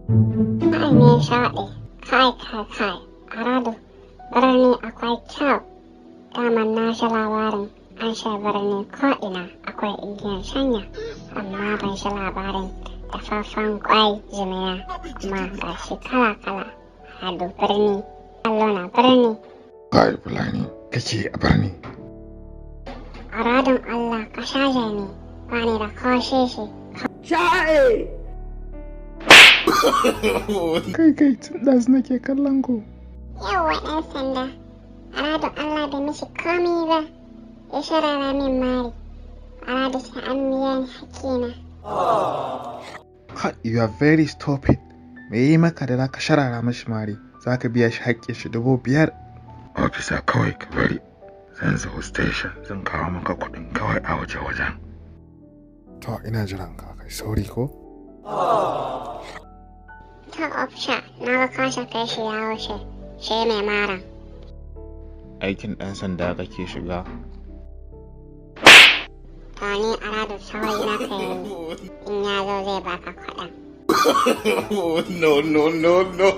Kai me shaɗe, kai kai kai, Aradu, birni akwai kyau. Daman na ji labarin an sha birni ko'ina akwai igiyan shanya, amma ban shi labarin dafaffen kwai jimina kuma ga shi kala-kala. Aradu birni, kallo na birni. Kai Fulani, kake a birni. Aradun Allah ka shaje ni, ba ni da ko shi. Kai kai tun ɗazu nake kallon ku. Yawwa ɗan sanda, Aradu Allah bai mishi komi ba, ya sharara min mari. Aradu sai an biya ni hakkina. Ha, you are very stupid. Me yi maka da zaka sharara mashi mari, zaka biya shi haƙƙin shi 5,000. Ofisa kawai ka bari. Zan zo station zan kawo maka kuɗin kawai a waje wajen. To ina jiran ka kai sauri ko? Ta ofsha, na ga ka shafe shi ya wuce, shi mai maran. Aikin ɗan sanda kake shiga. To ni Aradu sauri na ka yi, in ya zo zai baka kuɗin. No, no, no, no.